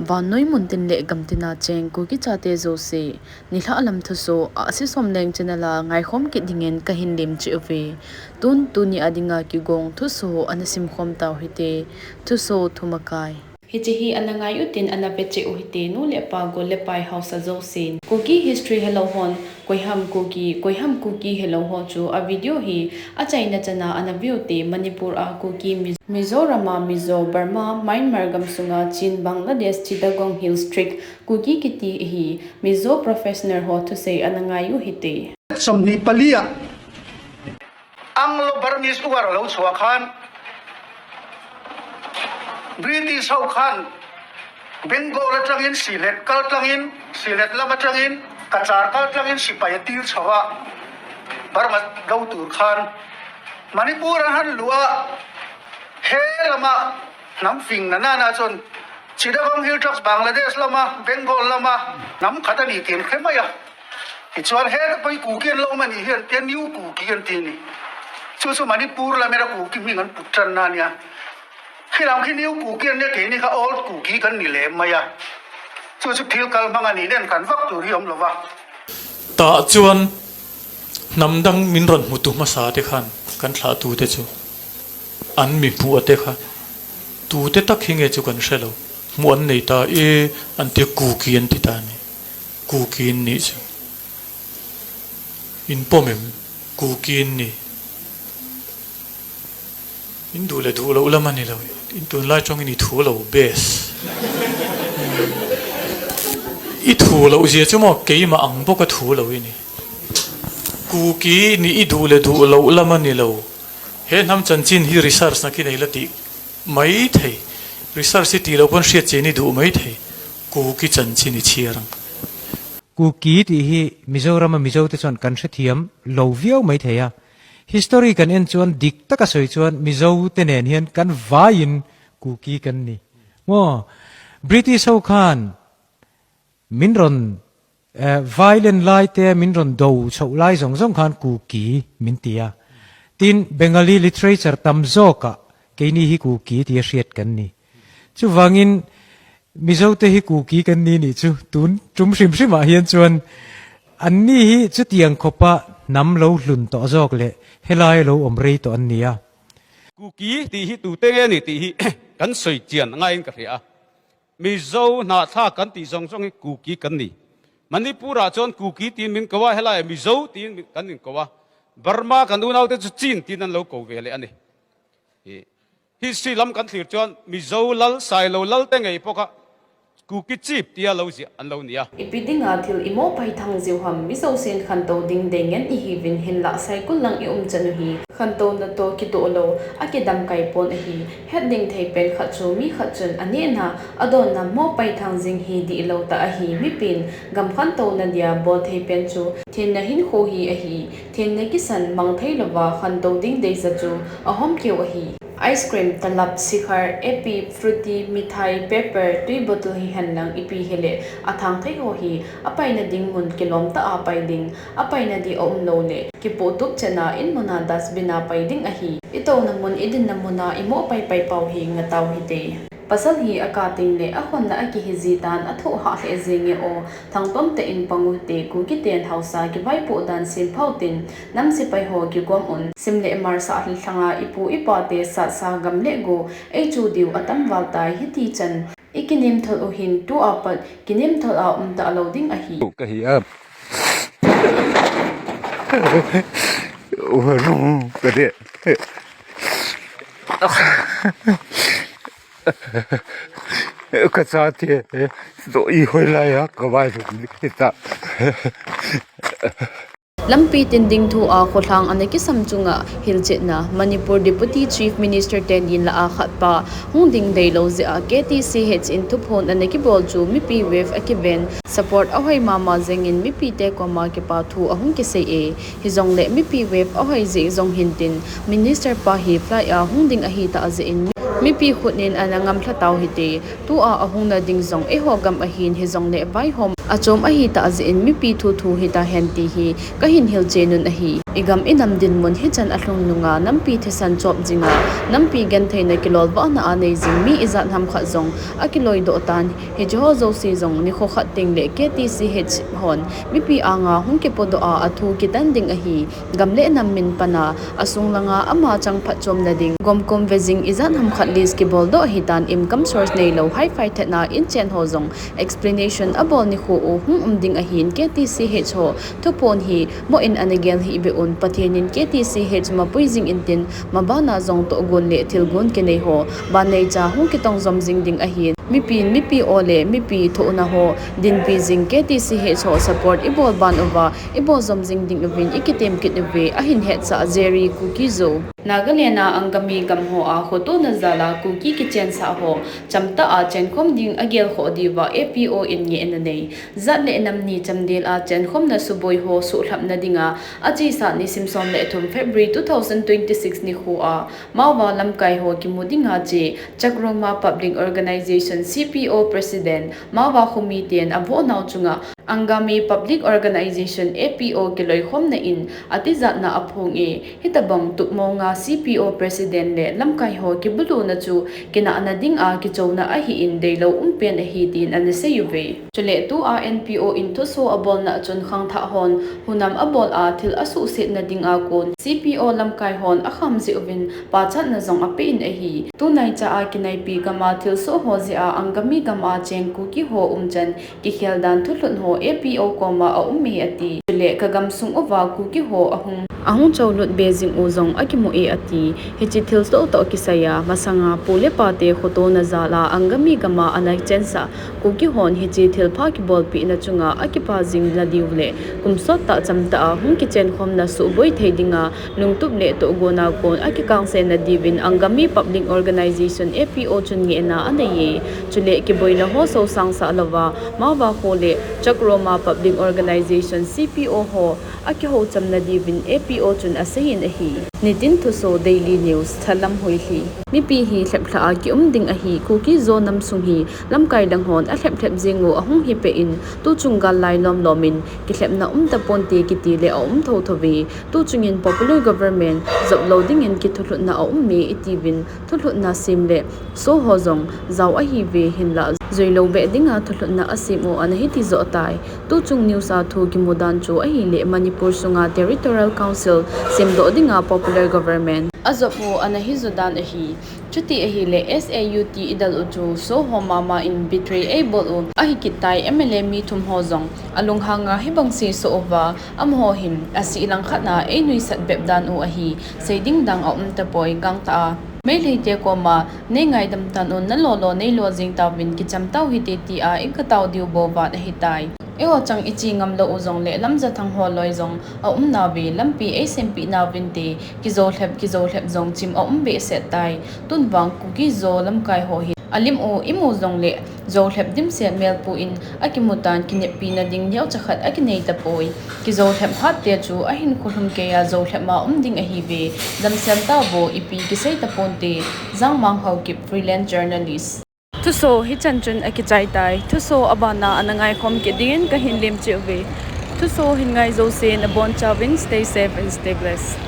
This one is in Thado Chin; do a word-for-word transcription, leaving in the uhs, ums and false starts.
Vannoi muntin le gamtina cheng Kuki chate jouse, nilhah lam thuso, Ahsi Somleng channel a ngaikhom kit dingin kahin lemcheh uve. Tun tuni a dinga kigong thuso ana simkhom tau hite, thuso thumakai. Hiche hi ana ngai utin ana vecheh u hite, nu le pa, gol le pai, haosa jousen. Kuki history helou hon, koiham Kuki, koiham Kuki helou ho chu a video hi achaina chana ana veu te, Manipur a Kuki, Mi-, Mizoram a Mizo, Burma, Myanmar gamsunga Chin, Bangladesh, Chittagong Hills Tracts, Kuki kiti hi Mizo professional ho thusei ana ngai u hite. Somni pali a Anglo-Burmese war lou chua khan, British ho khan, Bengal atangin, Sylhet kal tangin, Sylhet lam atangin, Cachar kal tangin, sipai atil chauva, Burma lou tur khan, Manipur ahin lua, he lama, nam fing nana na chun, Chittagong Hill Tracts Bangladesh lama, Bengal lama, nam khat ani tin khe mai a. Hichuan he tapoi Kuki an lou mani hian, te New Kuki an ti ni. Chu chu Manipur lam era Kuki hming an put tan na nia. Khi lam khi New Kuki an nia, keini kha Old Kuki kan ni lem mai a. Chu chu thil kal hmang ani nen kan vak tur hi om lova. Tah chuan hnam dang min rawn hmu tu hmasa te khan kan thlah tu te chu an mi hmuh a te kha. Tu te tak hi nge chu kan hre lo. Hmuh an nei ta e, an tia Kuki an ti ta ni. Kuki an nih chu. In pawm em? Kuki an ni. In duh le duh loh lam a ni lo. In tunlai tawngin i thu lo bes. I thu loh zia chu maw, keimah ang bawk a thu lo i ni. Kuki ni i duh le duh loh lam a ni lo. He hnam chanchin hi research na kinei la tih mai thei. Research i tih lo pawn hriat chian i duh mai thei. Kuki chanchin i chhiar ang. Kuki tih hi Mizoram a Mizo te chuan kan hrethiam lo viau mai thei a. History kan en chuan dik taka sawi chuan Mizo te nen hian kan vaiin Kuki kan ni. Maw, British ho khan min rawn, eh, violent lai te min rawn do chhoh lai zawng zawng khan Kuki min ti a. Tin, Bengali literature tam zawkah keini hi Kuki tia hriat kan ni. Chuvangin, Mizo te hi Kuki kan ni nih chu tun tum hrim hrimah hian chuan an ni hi chutiang khawpa hnam lo hlun tawh zawk leh helai lo awm rei tawh an ni a. Kuki tih hi tute nge ni tih hi kan sawi chian a ngaiin ka hria a. Mizo hnahthlak kan tih zawng zawng hi Kuki kan ni. Manipur-ah chuan Kuki tiin min ko a, helai Mizo tiin min, kan inko a. Burma kan unaute chu Chin tiin an lo ko ve leh a ni. Hi, history lam kan thlir chuan Mizo lal, Sailo lal te ngei pawh kha Kuki chief tia lo ziah an lo ni a. Ipi dinga thil i mawhpai thang ziu ham, Mizo sin khanto ding dei ngen i hiuvin, hinlah saikul lang i um chan u hi khantona tawh kitoh lo, a kidam kai pawn ahi. Het ding thei pen khat chu mi khat chun a nehna, a dawnna mawhpai thang zing hi dih lo tah ahi. Mipin gam khantona dia bawl thei pen chu thenna hinkho hi ahi. Thenna kisan mang thei lova khanto ding deisa chu a hawm keu ahi. Ice cream, talap, sikhar, epi, fruity, mithai, paper, tui bottle hi hen lang ipi hileh a thang thei ho hi a paina ding mun kilawm ta a pai ding, a paina di a um lo leh kipuh tup chenna in muna dustbin a pai ding ahi. I tona mun, i dinna muna i mawhpai pai pau hi nga tau hite. Pasal hi a ka ting leh a hawnna a kihi zi tan a thoh hah hleh zinge aw. Thangtawm te in pang u te, Kuki ten hausa kivaipoh dan sim phau tin, nam sipai haw kigawm un. Sim leh mar sah lhlanga i pu i pa te satsa gam leh gu ei chu diu a tam val tai, hiti chan i kinemthol u hin tu a pat kinemthol a um ta lo ding ahi. Ka hi a. Ka de. Ka chate, eh, to i hoi lai a, ka vai hita. Lampi tin ding thu a khawthlang ana kisam chunga hilchetna, Manipur Deputy Chief Minister te din la a khat pa hung ding dei lo zia K T C H in thuphon ana kibawl chu mipi wave a kiven support a hoi mama zengin mipi te kawma kipa thu a hung kisei e. Hijongleh mipi wave a hoi zih zong hintin, Minister pa hi flight a hung ding ahi tah zih in mipi khut in ana ngamthla tau hite. Tu a a hungna ding zong eihaw gam ahin, hijongleh vaihawm a chawm ahi tah zih in mipi thu thu hita hen ti hi ka hin hilchen un ahi. Igam inam dinmun hichan alhung nunga nampi thisan chop jinga, nampi gentheina kilolvahna a nei jing mi ijat ham khat jong akiloidoh tan, hiche ho jouse jong nikho khat tengle K T C H hon mipi anga hung kipodoh a athu kitan ding ahi. Gam le nam min pana asung langa ama chang phatchomna ding gomkom ve jing ijat ham khat list kiboldoh ahitan, income source neilou hi-fi thetna inchen ho jong explanation abol nikho u hung um ding ahin, K T C H ho thuphon hi moh in ana gel hih beh un, Pathen in K T C H mapui jing intin, mabana jong tohgon le thilgon kinei ho banneicha hung kitong jom jing ding ahin, mipin mipi o le mipi thohna ho dinpi jing K T C H ho support ibol ban uva ibol jom jing ding uvin ikitem kit uve, ahin hetsah Jerry Kuki Zo. Nagaland a Angami gam ho a khotona jal a Kuki kichensah ho chamtah a chenkhom ding agelkhoh diuva A P O in ngehna nei. Jat le nam ni chamdel a chenkhomna suboi ho suhlhapna dinga achesa nisim som le thum February two thousand twenty-six nikho a Maova lamkai ho kimu dinga che Chakroma Public Organization, C P O, President Maova khomiten avohnau chunga Angami Public Organization, A P O, kiloikhomna in atijatna aphong e. Hitobang tupmonga C P O President le lamkai ho kibuluna chu kinahna dinga kichouna ahin deilou umpen ahi tin ana seiuve. Chule tua N P O in thuso abolna achun khangthah hon hunam abol a thil asuhsetna dinga kon C P O lamkai hon akham jeh uvin pachatna jong apen ahi. Tunaicha a kinaipi gama thilsoh ho jeh a Angami gama cheng Kuki ho umchan kikhel dan thulhut ho A P O koma aume ati. Chule kagamsung uva Kuki ho ahung ahung choulut be jing u jong akimu e ati. Hiche thilsoh toh kisaiya masanga pu le pate khotona jal a Angami gama ana chensah Kuki hon hiche thilpha kibolpehna chunga akipah jing nadiu le kum sottah chamtah a hung kichenkhomna suhboi thei dinga lungtup le tohgona kon akikangsen nadiuvin Angami Public Organization, A P O, chun ngehna anei e. Chule kiboina ho sosangsah louva Maova kho le Chakroma Public Organization, C P O, ho akihouchamna diuvin A P O chun aseiyin ahi. Nitin Thuso, Daily News, Thalam Hoilhi. Mipi hi lheplhah a kium ding ahi. Kuki Zo namsung hi lamkai lang hon alheplhep jeng u ahung hipeh in, tuchung gal lai lomlom in kilhepna umtaponte kiti le aum thouthou ve. Tuchungin popular government joplou dingin kithulhutna aume itiuvin, thulhutna sem le so ho jong jao ahiuve, hinlah juilou beh dinga thulhutna asem u ana hitijoh tai. Tuchung news a thu kimudan chu ahile Manipur sunga Territorial Council semdoh dinga popular government ajop u ana hijodan ahi. Chuti ahile S A U T idal u chu so ho mama in betray eibol u ahikit tai. M L A mi thum ho jong alunghanga hibang seso uva, amaho hin asih langkhat a einuisat bep dan u ahi. Seiding dang aumtapoi, gangtah a Meiteite koma neingaidam tan un, nalolo neilo jeng tauvin, kicham tau hite tia igatao diu bouvat ahitai. Eiho chang iche ngamlou u jongle Lamjathang ho loi jong aumnauve, lampi eisempeh nauvinte, kijolhep kijolhep jong chim aum behseh tai. Tunvang Kuki Zo lamkai ho hi alim u imu jongle jolhep dimset melpu in akimutan, kineppina ding neocha khat akineitapoi. Kijolhep hatte chu ahinkho lhumkeiya jolhep ma um ding ahiuve. Damsel tauvo, ipi kiseitaponte. Jangmang Haokip, freelance journalist. Thuso hichan chun akichai tai. Thuso abana ana ngaikhom kit dingin kahin lemcheh uve. Thuso hin ngai jousen abonchauvin stay safe and stay blessed.